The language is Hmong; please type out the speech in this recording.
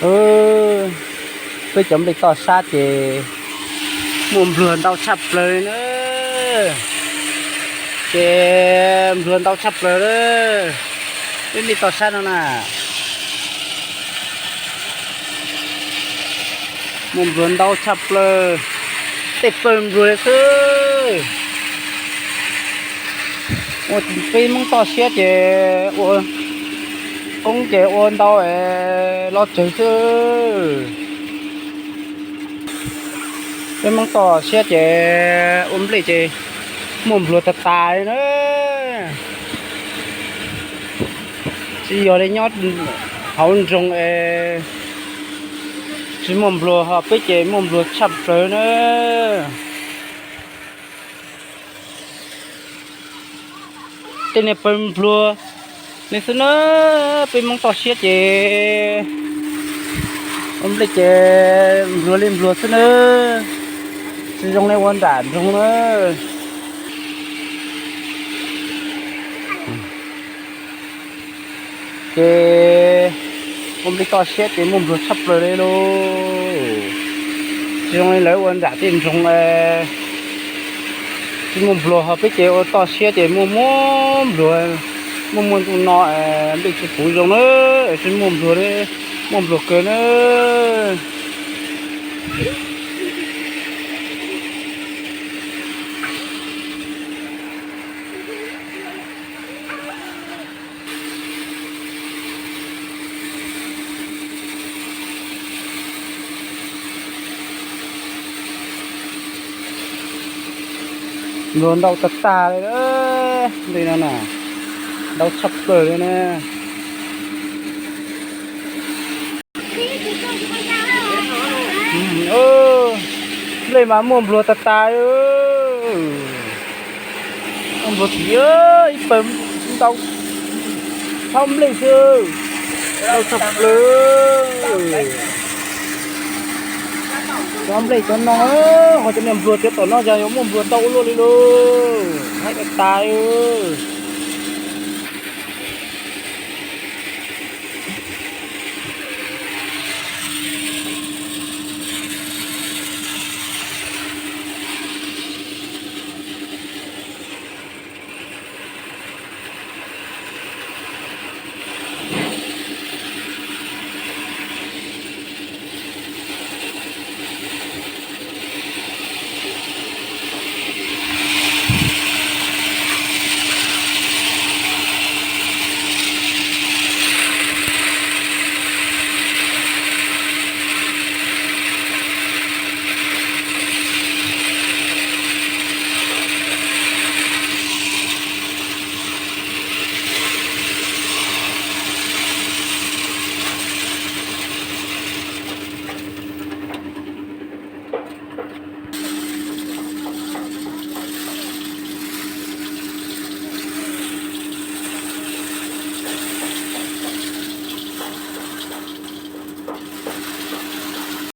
Peb cov nplej toj sab ces muaj npluag ntau tshaj plaws na. Ces npluag ntau tshaj plaws na. Peb nplej toj sab no na, muaj npluag ntau tshaj plaws. Tej pawg npluag li xwb. Ua peb Hmoob toj siab ces ua qoob ces ua ntau es los tsawg xwb. Peb Hmoob toj siab ces ua nplej ces muaj npluag tag tas li na. Tsis yog li nyob hauv nroog es tsis muaj npluag, ho peb ces muaj npluag tshaj plaws na. Tej niag pawg npluag li xwb na. Peb Hmoob toj siab ces ua nplej ces npluag li npluag xwb na, tsis zoo li ua nram nroog na. Ces ua nplej toj siab ces muaj npluag tshaj plaws li lauj. Tsis zoo li lawv ua nram tej nroog tsis muaj npluag, ho peb ces ua toj siab ces muaj muaj npluag, muaj muaj ntuj no nplej tsis puv zoo na, tsis muaj npluag, muaj npluag kawg na. Npluag ntau tag tag li, nplej no na, ntau tshaj plaws li na. Nplej mas muaj npluag tag tag. Muaj npluag tim ib pawg ntau tshaj nplej xwb, ntau tshaj plaws. Cov nplej cov no, ho cov niag npluag tiav tom no yog yuav muaj npluag ntau ua luaj li lauj, haib tag tag.